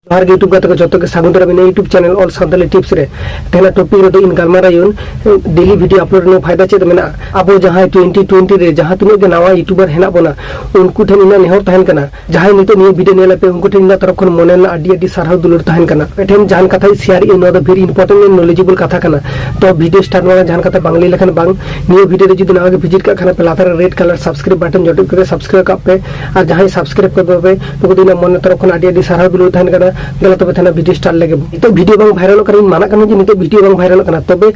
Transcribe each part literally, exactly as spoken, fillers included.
ᱡᱚᱦᱟᱨ ᱜᱮ YouTube ᱜᱟᱛᱮ ᱠᱚ ᱡᱚᱛᱚ ᱜᱮ, ᱥᱟᱹᱜᱩᱱ ᱫᱟᱨᱟᱢ ᱤᱧᱟᱹᱜ YouTube channel All Santali Tips ᱨᱮ᱾ ᱛᱮᱦᱮᱧᱟᱜ topic ᱨᱮᱫᱚ ᱤᱧ ᱜᱟᱞᱢᱟᱨᱟᱣ ᱟᱹᱧ, daily video upload ᱨᱮᱱᱟᱜ ᱯᱷᱟᱭᱫᱟ ᱪᱮᱫ ᱢᱮᱱᱟᱜᱼᱟ᱾ ᱟᱵᱚ ᱡᱟᱦᱟᱸᱭ twenty twenty ᱨᱮ ᱡᱟᱦᱟᱸ ᱛᱤᱱᱟᱹᱜ ᱜᱮ ᱱᱟᱣᱟ YouTuber ᱦᱮᱱᱟᱜ ᱵᱚᱱᱟ, ᱩᱱᱠᱩ ᱴᱷᱮᱱ ᱤᱧᱟᱹᱜ ᱱᱮᱦᱚᱨ ᱛᱟᱦᱮᱱ ᱠᱟᱱᱟ, ᱡᱟᱦᱟᱸᱭ ᱱᱤᱛᱚᱜ ᱱᱤᱭᱟᱹ video ᱧᱮᱞ ᱟᱯᱮ, ᱩᱱᱠᱩ ᱴᱷᱮᱱ ᱤᱧᱟᱹᱜ ᱛᱚᱨᱚᱯ ᱠᱷᱚᱱ ᱢᱚᱱᱮ ᱨᱮᱱᱟᱜ ᱟᱹᱰᱤ ᱟᱹᱰᱤ ᱥᱟᱨᱦᱟᱣ ᱫᱩᱞᱟᱹᱲ ᱛᱟᱦᱮᱱ ᱠᱟᱱᱟ᱾ ᱟᱯᱮ ᱴᱷᱮᱱ ᱡᱟᱦᱟᱱ ᱠᱟᱛᱷᱟᱧ share ᱮᱫ, ᱱᱚᱣᱟ ᱫᱚ very important and knowledgeable ᱠᱟᱛᱷᱟ ᱠᱟᱱᱟ᱾ ᱛᱚ video start ᱢᱟᱲᱟᱝ ᱡᱟᱦᱟᱱ ᱠᱟᱛᱷᱟ ᱵᱟᱝ ᱞᱟᱹᱭ ᱞᱮᱠᱷᱟᱱ ᱵᱟᱝ, ᱱᱤᱭᱟᱹ video ᱨᱮ ᱡᱩᱫᱤ ᱱᱟᱣᱟ ᱜᱮ visit ᱠᱟᱜ ᱠᱷᱟᱱ ᱯᱮ, ᱞᱟᱛᱟᱨ ᱨᱮ red colour subscribe button ᱡᱚᱴᱮᱫ ᱠᱟᱛᱮ subscribe ᱠᱟᱜ ᱯᱮ᱾ ᱟᱨ ᱡᱟᱦᱟᱸᱭ subscribe ᱠᱟᱜ ᱯᱮ, ᱱᱩᱠᱩ ᱫᱚ ᱤᱧᱟᱹᱜ ᱢᱚᱱᱮ ᱛᱚᱨᱚᱯ ᱠᱷᱚᱱ ᱟᱹᱰᱤ ᱟᱹᱰᱤ ᱥᱟᱨᱦᱟᱣ ᱫᱩᱞᱟᱹᱲ ᱛᱟᱦᱮᱱ ᱠᱟᱱᱟ᱾ ᱫᱮᱞᱟ ᱛᱚᱵᱮ ᱛᱟᱦᱮᱱᱟ video start ᱞᱮᱜᱮ ᱵᱚ᱾ ᱱᱤᱛᱚᱜ video ᱵᱟᱝ viralᱚᱜ ᱠᱟᱱᱟ, ᱤᱧ ᱢᱟᱱᱟᱜ ᱠᱟᱱᱟ ᱡᱮ ᱱᱤᱛᱚᱜ video ᱵᱟᱝ viralᱚᱜ ᱠᱟᱱᱟ, ᱛᱚᱵᱮ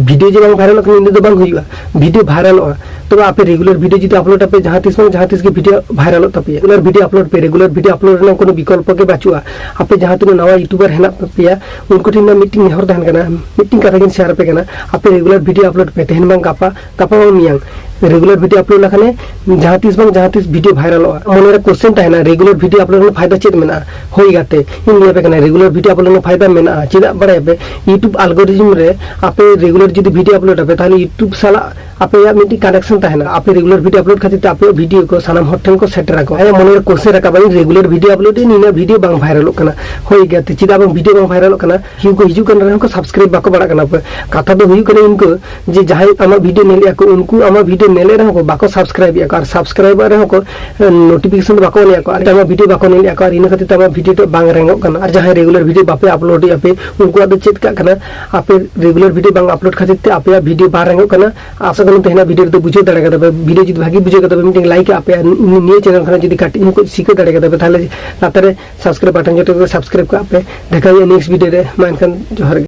video ᱡᱮ ᱵᱟᱝ viralᱚᱜ ᱠᱟᱱᱟ ᱤᱱᱟᱹ ᱫᱚ ᱵᱟᱝ ᱦᱩᱭᱩᱜᱼᱟ, video viralᱚᱜᱼᱟ᱾ ᱛᱚᱵᱮ ᱟᱯᱮ regular video ᱡᱩᱫᱤ upload ᱟᱯᱮ, ᱡᱟᱦᱟᱸ ᱛᱤᱥ ᱵᱟᱝ ᱡᱟᱦᱟᱸ ᱛᱤᱥ ᱜᱮ video viralᱚᱜ ᱛᱟᱯᱮᱭᱟ᱾ Regular video upload ᱯᱮ, regular video upload ᱨᱮᱱᱟᱜ ᱠᱳᱱᱳ ᱵᱤᱠᱚᱞᱯᱚ ᱜᱮ ᱵᱟᱹᱪᱩᱜᱼᱟ᱾ ᱟᱯᱮ ᱡᱟᱦᱟᱸ ᱛᱤᱱᱟᱹᱜ ᱱᱟᱣᱟ YouTuber ᱦᱮᱱᱟᱜ ᱯᱮᱭᱟ, ᱩᱱᱠᱩ ᱴᱷᱮᱱ ᱤᱧᱟᱹᱜ ᱢᱤᱫᱴᱤᱝ ᱱᱮᱦᱚᱨ ᱛᱟᱦᱮᱱ ᱠᱟᱱᱟ, ᱢᱤᱫᱴᱤᱝ ᱠᱟᱛᱷᱟ ᱜᱤᱧ share ᱟᱯᱮ ᱠᱟᱱᱟ, ᱟᱯᱮ regular video upload ᱯᱮ, ᱛᱮᱦᱮᱧ ᱵᱟᱝ ᱜᱟᱯᱟ, ᱜᱟᱯᱟ ᱵᱟᱝ ᱢᱮᱭᱟᱝ, regular video upload ᱞᱮᱠᱷᱟᱱ ᱡᱟᱦᱟᱸ ᱛᱤᱥ ᱵᱟᱝ ᱡᱟᱦᱟᱸ ᱛᱤᱥ video viralᱚᱜᱼᱟ᱾ ᱢᱚᱱᱮᱨᱮ question ᱛᱟᱦᱮᱱᱟ, regular video upload ᱨᱮᱱᱟᱜ ᱯᱷᱟᱭᱫᱟ ᱪᱮᱫ ᱢᱮᱱᱟᱜᱼᱟ? ᱦᱳᱭ ᱜᱟᱛᱮ, ᱤᱧ ᱞᱟᱹᱭ ᱟᱯᱮ ᱠᱟᱱᱟ, regular video upload ᱨᱮᱱᱟᱜ ᱯᱷᱟᱭᱫᱟ ᱢᱮᱱᱟᱜᱼᱟ᱾ ᱪᱮᱫᱟᱜ ᱵᱟᱲᱟᱭᱟᱯᱮ? YouTube algorithm ᱨᱮ ᱟᱯᱮ regular ᱡᱩᱫᱤ video upload ᱟᱯᱮ, ᱛᱟᱦᱚᱞᱮ YouTube ᱥᱟᱞᱟᱜ ᱟᱯᱮᱭᱟᱜ ᱢᱤᱫᱴᱤᱡ connection ᱛᱟᱦᱮᱱᱟ᱾ ᱟᱯᱮ regular video upload ᱠᱷᱟᱹᱛᱤᱨ ᱛᱮ ᱟᱯᱮᱭᱟᱜ video ᱠᱚ ᱥᱟᱱᱟᱢ ᱦᱚᱲ ᱴᱷᱮᱱ ᱠᱚ ᱥᱮᱴᱮᱨ ᱟᱠᱚ᱾ ᱟᱭᱟᱜ ᱢᱚᱱᱮᱨᱮ question ᱨᱟᱠᱟᱵ ᱟᱭ, regular video upload ᱤᱧ, ᱤᱧᱟᱹᱜ video ᱵᱟᱝ viralᱚᱜ ᱠᱟᱱᱟ᱾ ᱦᱳᱭ ᱜᱟᱛᱮ, ᱪᱮᱫᱟᱜ ᱵᱟᱝ video ᱵᱟᱝ viralᱚᱜ ᱠᱟᱱᱟ? View ᱠᱚ ᱦᱤᱡᱩᱜ ᱠᱟᱱ ᱨᱮᱦᱚᱸ ᱠᱚ subscribe ᱵᱟᱠᱚ ᱵᱟᱲᱟᱜ ᱠᱟᱱᱟ᱾ ᱠᱟᱛᱷᱟ ᱫᱚ ᱦᱩᱭᱩᱜ ᱠᱟᱱᱟ ᱤᱱᱠᱟᱹ ᱡᱮ ᱡᱟᱦᱟᱸᱭ ᱟᱢᱟᱜ video ᱧᱮᱞᱮᱫᱼᱟ ᱠᱚ, ᱩᱱᱠᱩ ᱟᱢᱟᱜ video ᱧᱮᱞᱮᱫ ᱨᱮᱦᱚᱸ ᱠᱚ ᱵᱟᱠᱚ subscribe ᱮᱫᱼᱟ ᱠᱚ, ᱟᱨ subscribe ᱮᱫ ᱨᱮᱦᱚᱸ ᱠᱚ, ᱮ, notification ᱫᱚ ᱵᱟᱠᱚ ᱚᱱᱮᱜᱼᱟ ᱠᱚ, ᱟᱨ ᱟᱢᱟᱜ video ᱵᱟᱠᱚ ᱧᱮᱞᱮᱫᱼᱟ ᱠᱚ, ᱟᱨ ᱤᱱᱟᱹ ᱠᱷᱟᱹᱛᱤᱨ ᱛᱮ ᱟᱢᱟᱜ video ᱫᱚ ᱵᱟᱝ ᱨᱮᱝᱚᱜ ᱠᱟᱱᱟ᱾ ᱟᱨ ᱡᱟᱦᱟᱸᱭ regular video ᱵᱟᱯᱮ upload ᱮᱫᱼᱟ ᱯᱮ, ᱩᱱᱠᱩᱣᱟᱜ ᱫᱚ ᱪᱮᱫ ᱠᱟᱜ ᱠᱟᱱᱟ, ᱟᱯᱮ regular video ᱵᱟᱝ upload ᱠᱷᱟᱹᱛᱤᱨ ᱛᱮ ᱟᱯᱮᱭᱟᱜ video ᱵᱟᱝ ᱨᱮᱝᱚᱜ ᱠᱟᱱᱟ᱾ ᱟᱥᱟ ᱠᱚᱨᱮ ᱛᱮᱦᱮᱧᱟᱜ video ᱨᱮᱫᱚ ᱵᱩᱡᱷᱟᱹᱣ ᱫᱟᱲᱮ ᱠᱟᱫᱟ ᱯᱮ᱾ Video ᱡᱩᱫᱤ ᱵᱷᱟᱜᱤ ᱵᱩᱡᱷᱟᱹᱣ ᱠᱟᱫᱟ ᱯᱮ, ᱢᱤᱫᱴᱮᱱ like ᱟᱜ ᱯᱮ, ᱟᱨ ᱱᱤᱭᱟᱹ channel ᱠᱷᱚᱱᱟᱜ ᱡᱩᱫᱤ ᱠᱟᱹᱴᱤᱡ ᱦᱚᱸ ᱠᱚ ᱥᱤᱠᱷᱟᱹᱣ ᱫᱟᱲᱮ ᱠᱟᱫᱟ ᱯᱮ, ᱛᱟᱦᱞᱮ ᱞᱟᱛᱟᱨ ᱨᱮ subscribe button ᱡᱚᱴᱮᱫ ᱠᱟᱛᱮ subscribe ᱠᱟᱜ ᱯᱮ᱾ ᱫᱮᱠᱷᱟ ᱦᱩᱭᱩᱜᱼᱟ next video ᱨᱮ᱾ ᱢᱟ ᱮᱱᱠᱷᱟᱱ ᱡᱚᱦᱟᱨ ᱜᱮ᱾